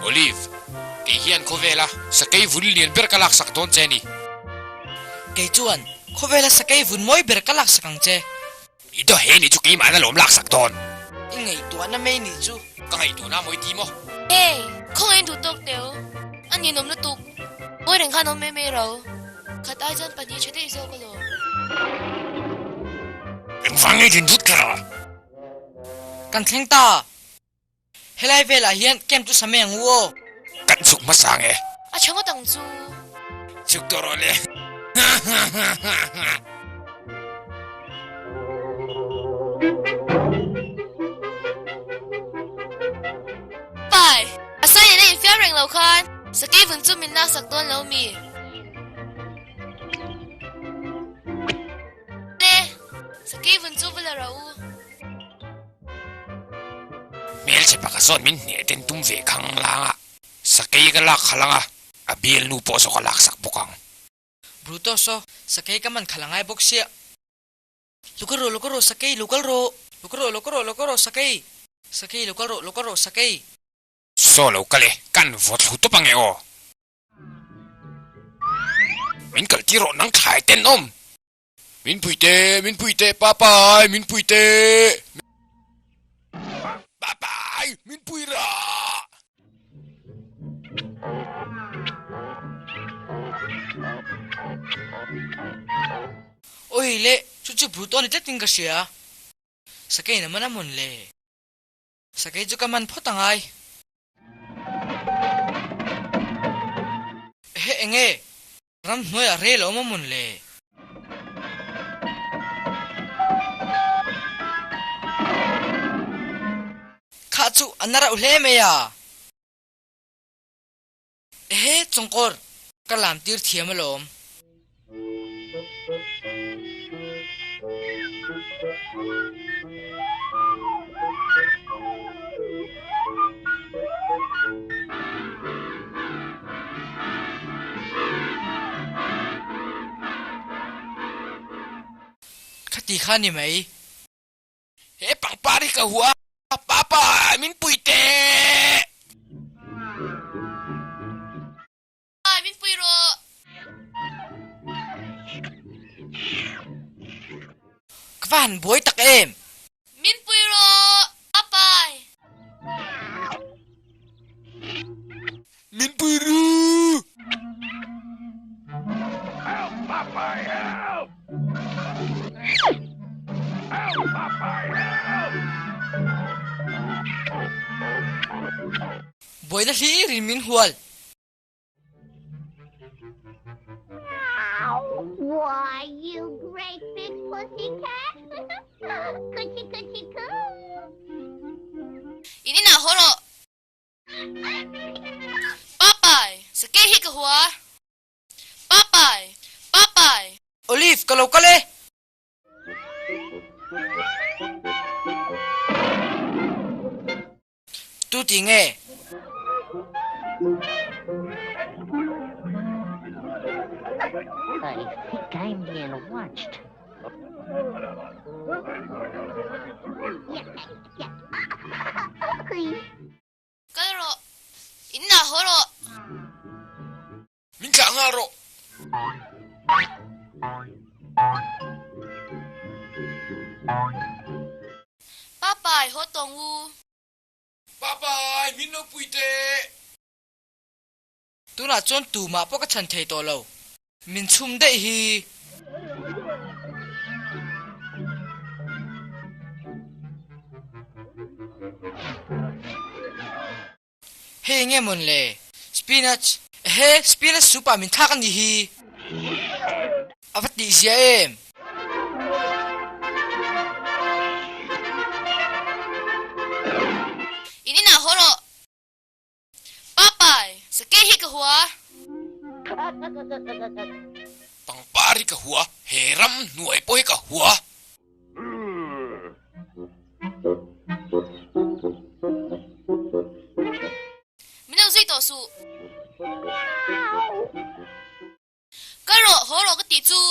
Olive, kei hian khawvela sakei vun lian ber ka laksak dawn che a ni. Kei chuan khawvela sakei vun mawi ber ka laksak ang che. I daw he ni chu keimahna lawm laksak dawn. I ngaihtuahna mai nih chu. Ka ngaihtuahna mawi ti maw? Hey, khawngaih in duh tawk teu. A ninawm lutuk. Ngawi reng khan awm mai mai ro. Khat ai chuan pahnih tha daih zawk alawm. Engvang nge din vut kher a? Kan thleng ta. Helai velah hian camp chu sa mai ang u aw. Kan chhuk hmasa nge? A tha ngawt ang chu. Chhuk tawh rawh le. Pai, a sawi nena infiam reng lo khan sakei vun chu min laksak dawn lo mi? Le, sakei vun chu va la rawh u. Hmelchhe pakhat zawn min hneh ten tum ve khang lang a, sakei ka lak khalh ang a, a bialnu pawh zawk a laksak bawk ang. Brutus aw, sakei ka man khalh angai bawk sia. Lo kal rawh, lo kal rawh sakei, lo kal rawh. Lo kal rawh, lo kal rawh, lo kal rawh sakei. Sakei lo kal rawh, lo kal rawh sakei. Saw lo kal e, kan vaw thlu tawp ange aw. Min kal tir rawh nang thlai tenawm. Min pui teh, min pui teh, Papai, min pui teh. Papai, min pui rah. Oi le, chu chu Bruto a ni tlat in ka hria. Sakei na man a mawn le. Sakei chu ka man phawt a ngai. Ehe enge? Ramhnuaiah rel a awm a mawn le? Kha chu a na reuh hle mai a. Ehe chawngkawr, ka lam tir thiam alawm. Khati kha ni mai. He pangpar hi ka hua a, Papa min pui teh! Min pui rawh! Ka va han buai tak em! Min pui rawh! Apai! Min pui ru! Buaina hlirin min hual. Why you great big pussy cat! Coochie coochie coo! In inah haw rawh. Papai, sakei hi ka hua. Papai, Papai. Olive, ka lo kal e. Tu ti nge? I think I'm being watched. Kal rawh, in nah haw rawh. Min thlah nghal rawh. Papai, haw tawng u. Papai, min lo pui teh. Tunah chuan tumah pawh ka chhan thei tawh lo. Min chhum daih hi. Hei enge mawn le? Spinach. Ehe, spinach soup ah min thlak a nih hi. A va tih zia em? In inah haw rawh. Papai, sakei hi ka hua. Pangpar hi ka hua, he ram hnuai pawh hi ka hua. Min lo zui tawh suh. Kal rawh, haw rawh ka tih chu.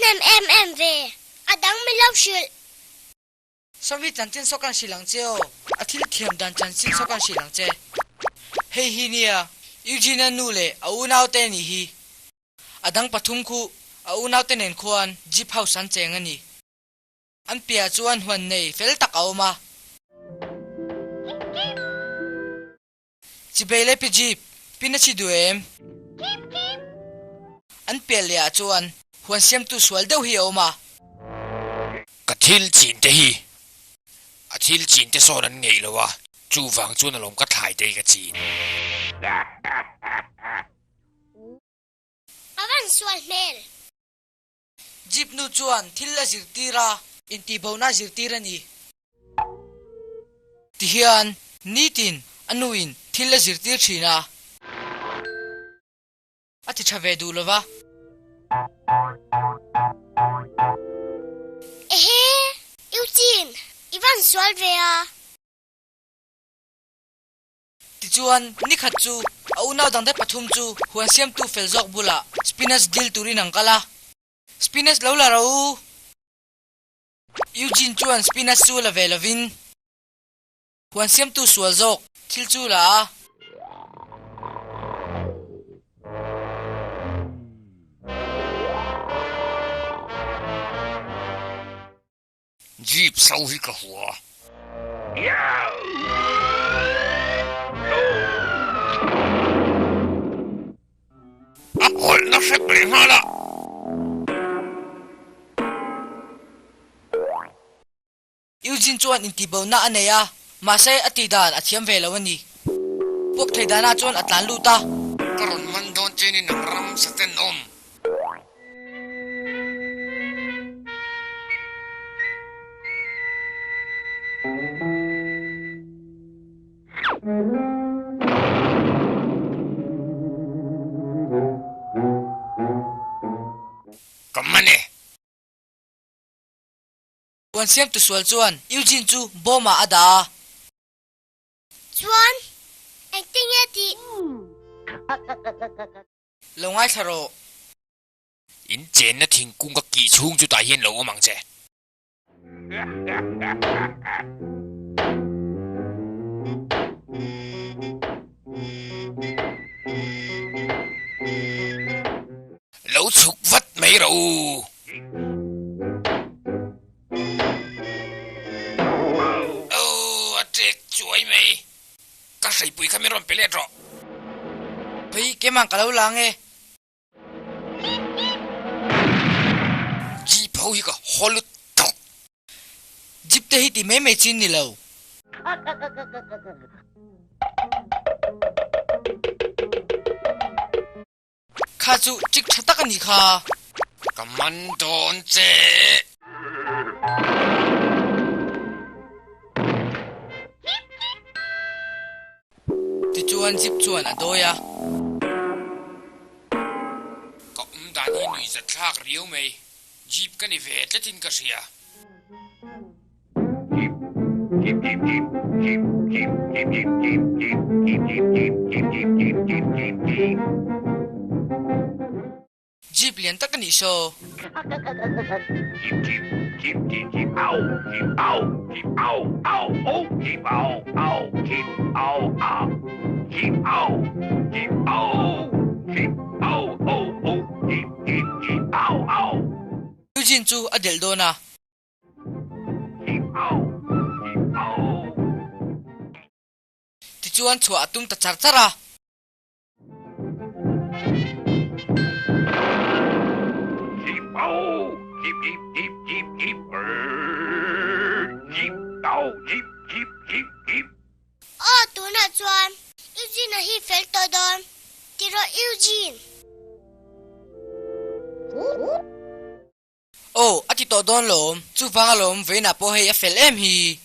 hnem em em ve. A dang min lo hrilh. Sawmi chanchin saw kan hrilh ang che aw. A thil thiam dan chanchin saw kan hrilh ang che. Hei hi nia, Eugene-a nu leh a unaute a nih hi. A dang pathum khu a unaute nen khuan Jeep House an cheng a ni. An piah chuan huan nei fel tak a awm a. Chibei leh pi Jeep, pi na chi duh em? An piah leh ah chuan huan siamtu sual deuh hi a awm a. Ka thil chin te hi a thil chin te sawn an ngeih lo a, chuvang chuan alawm ka thlai te hi ka chin. A van sual hmel. Jeep nu chuan thil a zirtir a. Intihbohna a zirtir a ni. Tihian nitin a nuin thil a zirtir thin a. A ti tha ve duh lova. Ehe! Eugene, i van sual ve a. Tichuan, ni khat chu a unau dangte pathum chu huan siamtu fel zawk bulah spinach dil turin an kal a. Spinach lo la ro u! Eugene chuan spinach chu la ve lovin huan siamtu sual zawk thil chu la a. Jeep so hi ka hua. A hawlhna hrep leh nghal a. Eugene chuan intihbohna a nei a, mahse a tih dan a thiam ve lo a ni. Puak thei danah chuan a tlan lut a. Ka rawn man dawn che ni nang ram sa tenawm. Ka man e! Puan siamtu sual chuan Eugene chu bawmah a dah a. Chuan, engtin nge tih? Lo ngaithla rawh. In chenna thingkung ka kih chhung chutah hian lo awm ang che. Lo chhuk vat mai rawh u. Aw, a ṭek chuai mai. Ka hreipui kha min rawn pe let rawh. Phei keimah ka lo la ange. Jeep ho hi ka haw lut tawk. Jeep te hi ti mai mai chin ni lo. Kha chu chik tha tak a nih kha. Ka man dawn che. Tichuan zip chuan a dawi a. Ka awm dan hi nuihzat thlak riau mai. Jeep ka ni ve tlatin ka hria. Jeep lian tak a nih saw. Eugene chu a delh dawn a. Tichuan chhuah a tum ta char char a. Aw, tunah chuan Eugene-a hi fel tawh dawn tiraw Eugene? Aw, a ti tawh dawn lawm. Chuvang alawm, vawiinah pawh hei a fel em hi.